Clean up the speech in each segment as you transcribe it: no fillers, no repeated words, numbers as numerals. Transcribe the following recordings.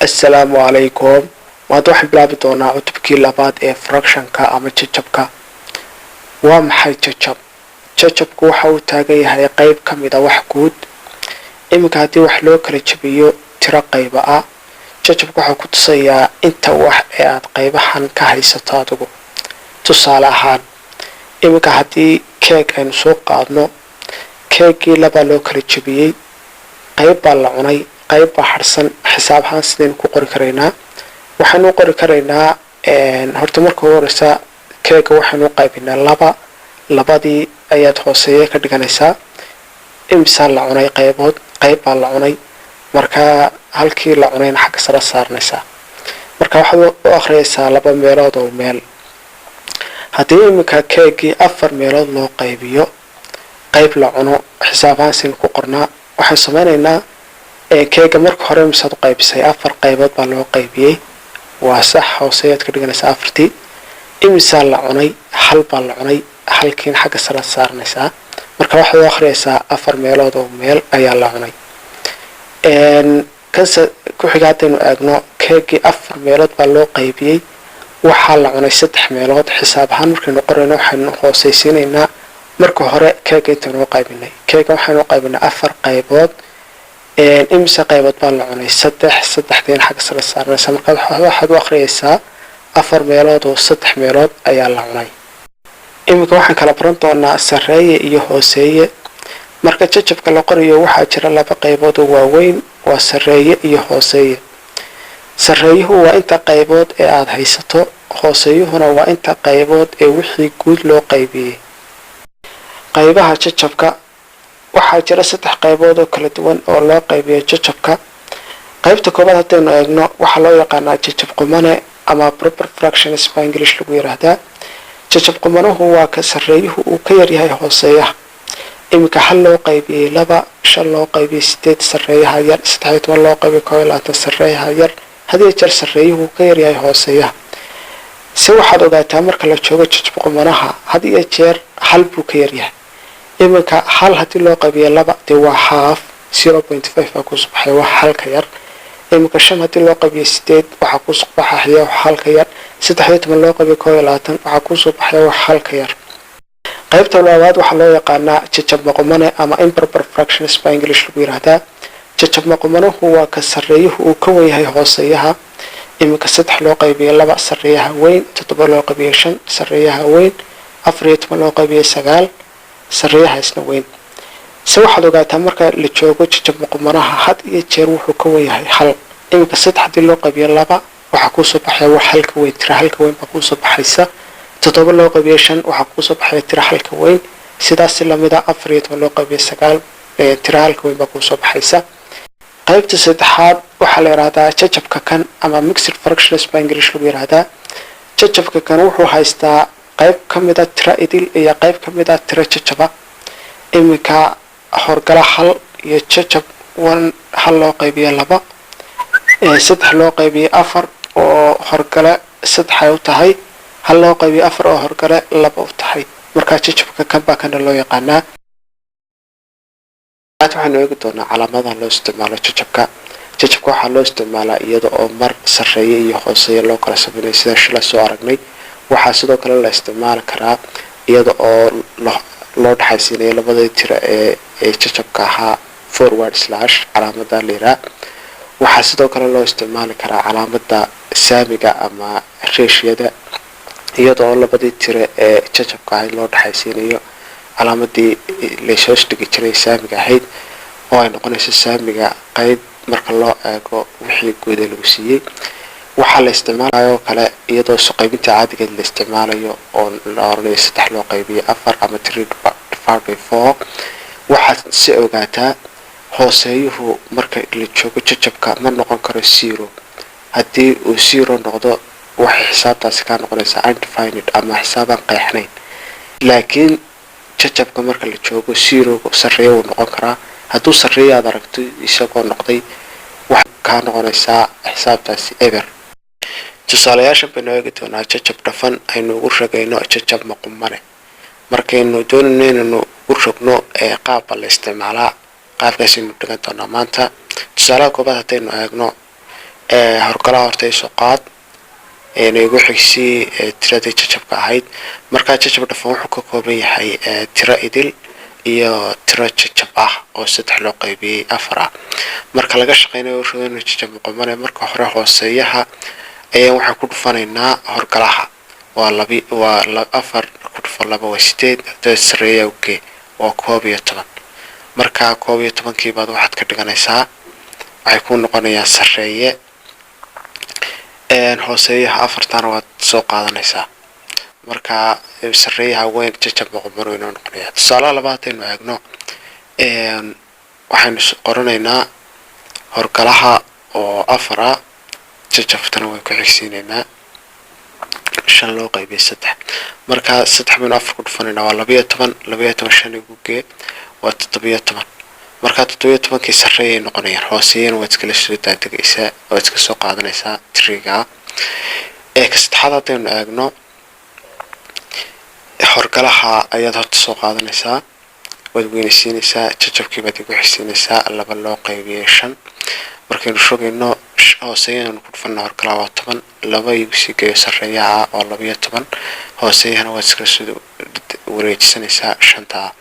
Assalaamu calaykum. Maanta waxaan bilaabi doonaa cutubkii labaad ee fractionka ama jajabka. Waa maxay jajab? Jajabku waxa uu taagan yahay qeyb ka mid a wax guud. Iminka haddii wax loo kala jabiyo tiro qayba ah, jajabku waxaa ku tusayaa inta wax ee aad qaybahan ka haysato adigu. Tusaale ahaan, iminka haddii keeg aynu soo qaadno, keegii labaa loo kala jabiyey, qayb baa la cunay, qayb baa harsan. Xisaab ahaan sidaynu ku qori karaynaa? Waxaynu u qori karaynaa, horta marka ugu horeysa keega waxaynu u qaybinaa laba. Labadii ayaad hooseeye ka dhiganaysaa. Imisaa la cunay qaybood? Qayb baa la cunay. Marka halkii la cunayna xagga sare saarnaysaa. Marka waxaad u akhriyaysaa laba meelood oo meel. Haddii iminka keegii afar meelood loo qaybiyo, qayb la cuno, xisaab ahaan saynu ku qornaa? Waxaan sameynaynaa, keega marka hore misaad u qaybisay? Afar qaybood baa loo qaybiyey, waa sax. Hooseyaad ka dhiganaysaa afartii. Imisaa la cunay? Hal baa la cunay. Halkiina xagga sare saarnaysaa. Marka waxaad u akhriyaysaa afar meelood oo meel ayaa la cunay. Kanse ku-xiga haddaynu eegno, keegii afar meelood baa loo qaybiyey, waxaa la cunay saddex meelood. Xisaab ahaan markaynu qorayno, waxaynu hooseysiinaynaa marka hore keega intaynu u qaybinay. Keega waxaynu u qaybinay afar qaybood. Imise qaybood baa la cunay? Saddex. Saddexdiina xagga sare saarnaysa. Marka waxaad u akhriyaysaa afar meelood oo saddex meelood ayaa la cunay. Iminka waxaan kala baran doonaa sarreeye iyo hooseeye. Marka jajabka la qorayo, waxaa jira laba qaybood oo waaweyn, waa sarreeye iyo hooseeye. Sarreeyuhu waa inta qaybood ee aada haysato, hooseeyuhuna waa inta qaybood ee wixii guud loo qaybiyey. Qaybaha jajabka: waxaa jira saddex qaybood oo kala duwan oo loo qaybiyo jajabka. Qaybta koobaad haddaynu eegno, waxaa loo yaqaanaa jajab qumane ama proper fractions baa English lagu yiraahdaa. Jajab qumanuhu waa ka sarreeyuhu uu ka yaryahay hooseeyaha. Iminka hal loo qaybiyey laba, shan loo qaybiyey sideed, sarreeyaha yar. 13 loo qaybiyey 21, sarreeyaha yar. Had iyo jeer sarreeyuhu uu ka yaryahay hooseeyaha. Se waxaad ogaataa, marka la joogo jajab qumanaha, had iyo jeer hal buu ka yaryahay. Iminka hal haddii loo qaybiyo laba, dee waa half, 0.5 baa kusoo baxay, waa halka yar. Iminka shan haddii loo qaybiyo sideed, waxaa kusoo baxaya wax halka yar. 13 loo qaybiyo 21, waxaa kusoo baxaya wax halka yar. Qaybta labaad waxaa loo yaqaanaa jajab maqumane ama improper fractions baa English lagu yiraahdaa. Jajab maqumanuhu waa ka sarreeyuhu uu ka wen yahay hooseeyaha. Iminka saddex loo qaybiyo laba, sarreeyaha weyn. Toddoba loo qaybiyo shan, sarreeyaha weyn. 14 loo qaybiyo sagaal, sarreeyaha isna weyn. Se waxaad ogaataa, marka la joogo jajab maqumanaha, had iyo jeer wuxuu ka wen yahay hal. Iminka saddex haddii loo qaybiyo laba, waxaa kuusoo baxaya wax halka weyn, tira halka weyn baa kuusoo baxaysa. Toddoba loo qaybiyo shan, waxaa kuusoo baxaya tira halka weyn. Sidaasi lamida 14 loo qaybiyo sagaal, tira halka weyn baa kuusoo baxaysa. Qaybta saddexaad waxaa la yihahdaa jajabka kan ama mixed fractions baa English lagu yihahdaa. Jajabka kan wuxuu haystaa qayb ka mida tira idil iyo qayb ka mid a tiro jajaba. Iminka horgala hal iyo jajab one, hal loo qaybiyo laba, saddex loo qaybiyo afar oo horgale saddex ay u tahay, hal loo qaybiyo afar oo horgale laba u tahay. Markaa jajabka kan baa kana loo yaqaanaa. Waxaanu eegi doonaa calaamadaha loo isticmaalo jajabka. Jajabka waxaa loo isticmaalaa iyada oo mar sarreeye iyo hooseeye loo kala samaynayo, sida shila soo aragnay. Waxaa sidoo kale la isticmaali karaa iyada oo loo dhexaysiinayo labadii tiro ee jajabka ahaa forward slash calaamada la yiraa. Waxaa sidoo kale loo isticmaali karaa calaamada saamiga ama ratioda, iyadoo labadii tiro ee jajabka ahayd loo dhexaysiinayo calaamadii layshoos dhigi jiray saamiga ahayd, oo ay noqonayso saamiga qayb marka loo eego wixii guuda lagu siiyey. Waxaa la isticmaalayo kale iyadoo suqaybinta caadigeed la isticmaalayo, oo la oranayo saddex loo qaybiyo afar ama 3 divided by 4. Waxaad si ogaataa, hooseeyuhu marka la joogo jajabka ma noqon karo zero. Haddii uu zero noqdo, waxay xisaabtaasi kaa noqonaysaa undefined ama xisaabaan qeexnayn. Laakiin jajabka marka la joogo, zero sarreeya wuu noqon karaa. Hadduu sarreeya aad aragto isagoo noqday, waxay kaa noqonaysaa xisaabtaasi eber. Tusaalayaashan baynu eegi doonaa jajab dhafan aynu ugu rogayno jajab maqumane. Markaynu doonayno inaynu ugu rogno, qaabba la isticmaalaa, qaabkaasaynu dhigan doonaa maanta. Tusaalaha koobaad haddaynu eegno, Horgalaha horta isoo qaad, igu xigsii tiradii jajabka ahayd. Markaa jajab dhafan wuxuu ka kooban yahay tiro idil iyo tiro jajab ah oo 3 loo qaybiyey 4 ah. Marka laga shaqeynayo rogayno jajab muqumane, marka hore hooseeyaha ayaan waxaan ku dhufanaynaa horgalaha, waa labi, waa 4 ku dhufo 2 waa 8, dad sareeya uge waa 11. Markaa 11-kii baad waxaad ka dhiganaysaa, waxay ku noqonayaan sareeye. Hooseeyaha 4-tana waad soo qaadanaysaa. Markaa sareeyaha weyn jajab muqumano inoo noqonaya. Tusaalaha labaad haddaynu eegno, waxaynu qoranaynaa horgalaha oo 4 ah, jajabtana waan ku xigsiinaynaa, 5 loo qaybiyay 3. Markaa 3 baynu 4 ku dhufanaynaa, waa 12. 12 5 igu gee waa 17. Markaa 17-kii sarreeyay noqonayaan, hooseeyana waad iskala soo daadegaysaa, waad iska soo qaadanaysaa tirigaa. Ee ka saddexaad haddaynu eegno, horgalaha ayaad horta soo qaadanaysaa, waad weynaysiinaysaa, jajabkii baad igu xigsiinaysaa, 2 loo qaybiyay 5. Markaynu rogayno, hooseeyahanu ku dhufana horgalaha waa 10, 2 igu sii geeyo sarreeyaha ah oo 12, hooseeyahana waad iskala soo wareejisanaysaa 5-ta ah.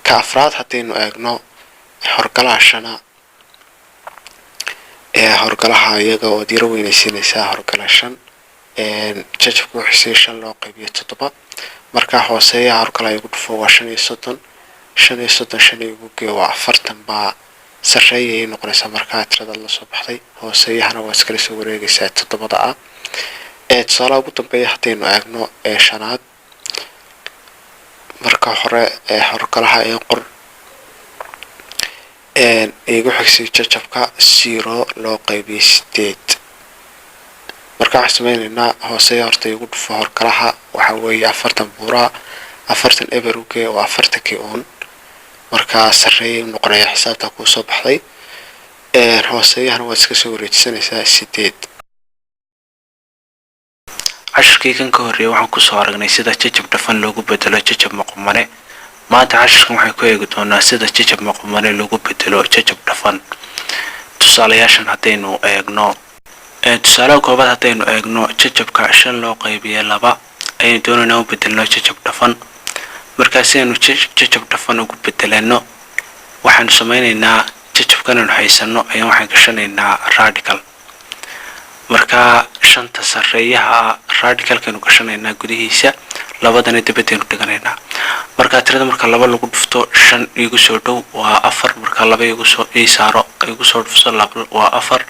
Ka afraad haddaynu eegno, horgalaha 5-a ee horgalaha iyaga ood yaro weynaysiinaysaa, horgala 5, jajabka wuxuu 5 loo qaybiyo 7. Markaa hooseeyaha horgalaha igu dhufo waa 35. 35 5 igu gee waa 40 baa sarreeyay noqonaysaa. Markaa tiradaad la soo baxday, hooseeyahana waa iskala soo wareegaysaa 7-da ah. Ee tusaalaha ugu dambeeya haddaynu eegno, ee shanaad, marka hore ee horgalaha ee qor, igu xigsay jajabka, 0 loo qaybiyey 8. Marka waxaan sameynaynaa, hooseeya horta igu dhufo horgalaha, waxa weeye 40 buuraa, 40 eber uge waa 40-kii uun. Markaa sarreeyay u noqonaya xisaabtaa kuu soo baxday, hooseeyahana waad iska soo wareejisanaysaa 8. Cashirkii kan ka horreeyay waxaan kusoo aragnay sida jajab dhafan loogu bedelo jajab muqumane. Maanta cashirkan waxaan ku eegi doonaa sida jajab muqumane loogu bedelo jajab dhafan. Tusaalayaashan haddaynu eegno, tusaalaha koobaad haddaynu eegno, jajabka 5 loo qaybiye 2 ayaynu doonaynaa u bedelno jajab dhafan. Markaa si aynu jajab dhafan ugu bedelano, waxaanu sameynaynaa jajabkanaynu haysano ayaan waxaan gashanaynaa radical. Markaa 5-ta sarreeyaha radicalkaynu gashanaynaa gudihiisa, 2-dana dibadaynu dhiganaynaa. Markaa tirada marka 2 lagu dhufto 5 igu soo dhow waa 4. Markaa 2 igu soo ii saaro, igu soo dhufso 2 waa 4,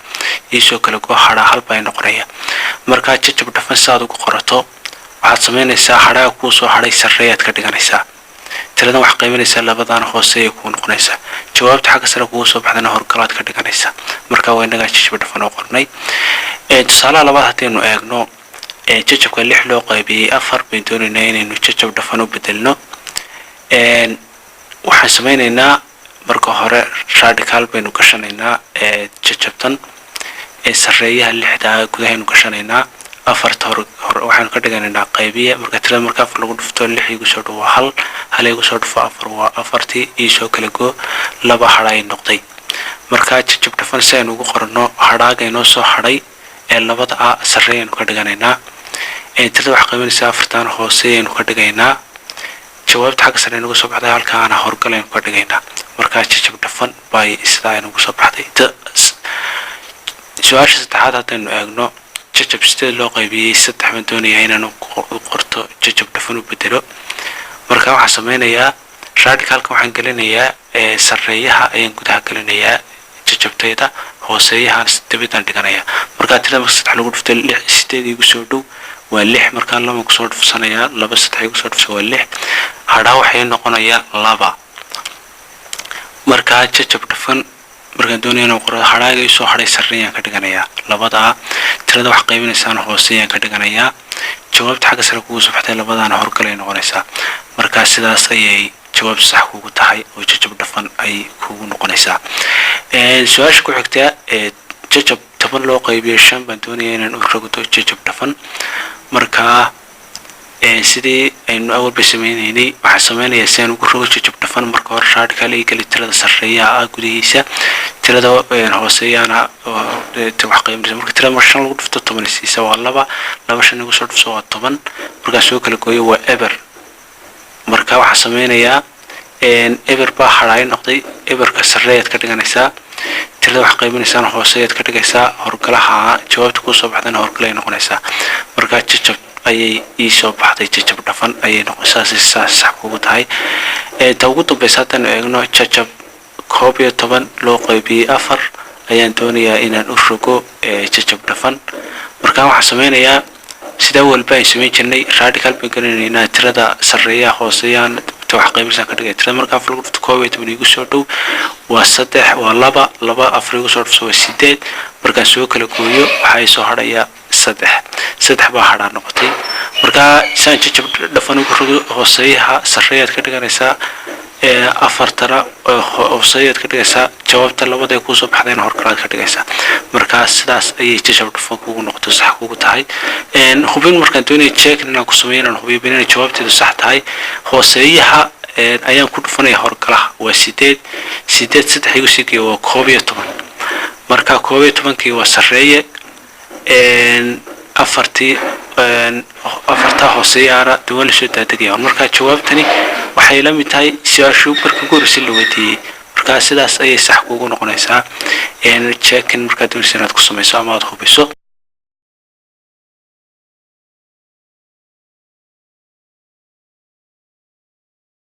iisoo kala goo, hadhaa hal baa noqonaya. Markaa jajab dhafan sidaad ugu qorato, waxaad samaynaysaa hadhaaga kuu soo hadhay sarreeyaad ka dhiganaysaa, tiradan wax qaybanaysaa, 2-dana hooseeya kuu noqonaysaa, jawaabta xagga sare kugu soo baxdana horgalaad ka dhiganaysaa. Marka waa innagaa jajab dhafan oo qornay. Tusaalaha labaad haddaynu eegno, jajabka 6 loo qaybiyey 4 baynu doonaynaa inaynu jajab dhafan u bedelno. Waxaan sameynaynaa, marka hore radical baynu gashanaynaa jajabtan, sarreeyaha 6-da gudahaynu gashanaynaa, 4-ta hor waxaanu ka dhiganaynaa qaybiye. Marka tirada marka 4 lagu dhufto 6 igu soo dhow waa 1, 1 igu soo dhufo 4 waa 4-tii, iisoo kala goo, 2 hadha ay noqday. Markaa jajab dhafan si aynu ugu qorno, hadhaaga inoo soo hadhay ee 2-da ah sarreeyaynu ka dhiganaynaa, tirada waxaa qaybanaysaa 4-tan hooseeyaynu ka dhigaynaa, jawaabta xagga sare inagu soo baxday halkaana horgal aynu ka dhigaynaa. Markaa jajab dhafan bay sidaa inagu soo baxday. Su-aasha saddexaad haddaynu eegno, jajab 8 loo qaybiyey 3 baan doonayaa inaan u qorto jajab dhafan u bedelo. Marka waxaan sameynayaa, radicalka waxaan gelinayaa, sarreeyaha ayaan gudaha gelinayaa jajabtayda, hooseeyahan dibadaan dhiganayaa. Markaa tirada marka 3 lagu dhufto 6, 8 igu soo dhow waa 6. Markaa 2 kusoo dhufsanayaa, 2 3 igu soo dhufsa waa 6, hadhaa waxay noqonayaa 2. Markaa jajab dhafan markaan doonaya inaan qoro, hadhaaga isoo hadhay sarreeyaan ka dhiganayaa 2-daa, tirada wax qaybinaysaan hooseeyaan ka dhiganayaa, jawaabta xagga sare kugu soo baxday 2-daana horgal ay noqonaysaa. Markaa sidaas ayay jawaab sax kugu tahay oo jajab dhafan ay kugu noqonaysaa. Su-aasha ku xigta, jajab 10 loo qaybiyo 5 baan doonaya inaan u rogto jajab dhafan. Markaa Sidii aynu awalba sameynaynay, waxaan sameynayaa si aan ugu rogo jajab dhafan, marka hore radical ay geli tirada sarreeyaha ah gudihiisa, tirada hooseeyana wax qiimaysa. Marka tirada marka 5 lagu dhufto 10 siisa waa 2, 2 5 igu soo dhufso waa 10. Markaa soo kala gooyo waa eber. Marka waxaan sameynayaa, eber baa hadhaay noqday. Eberka sarreeyaad ka dhiganaysaa, tirada wax qaybinaysaana hooseeyaad ka dhigaysaa, horgalaha jawaabta kusoo baxdana horgalay noqonaysaa. Marka jajab ayay ii soo baxday, jajab dhafan ayay noqon, saas sax kugu tahay. Ta ugu dambaysa haddaan eegno, jajab 11 loo qaybiyey 4 ayaan doonayaa inaan u rogo jajab dhafan. Marka waxaan sameynayaa sidaa walba aan samayn jirnay, radical baan gelinaynaa, tirada sarreeyaha hooseeyaan wax qaybinaysaa ka dhigay. Tirada marka 4 lagu dhufto 11 igu soo dhow waa 3, waa 2, 2 4 igu soo dhufto waa 8. Markaan soo kala gooyo waxaa soo hadhaya 3, 3 baa hadhaa noqotay. Markaa saan jajab dhafan ugu rogo, hooseeyaha sarreeyaad ka dhiganaysaa, afartana hooseeyaad ka dhigaysaa, jawaabta labada ee kuusoo baxdayna horgalaad ka dhigaysaa. Markaa sidaas ayay jajab dhafan kugu noqoto, sax kugu tahay. Hubin markaan doonaya, check inaan ku sameeyo, inaan hubiyo inay jawaabteedu sax tahay, hooseeyaha ayaan ku dhufanaya horgalaha, waa 8, 8 3 igu sii geeya waa 11. Marka 11-kii waa sarreeye, afartii afartaa hooseeyaana de waa lasoo daadegaya. Marka jawaabtani waxay la mid tahay su-aashu marka ugu horreysay la weydiiyey. Marka sidaas ayay sax kugu noqonaysaa checking markaad doonaysa inaad ku samayso ama aad hubiso.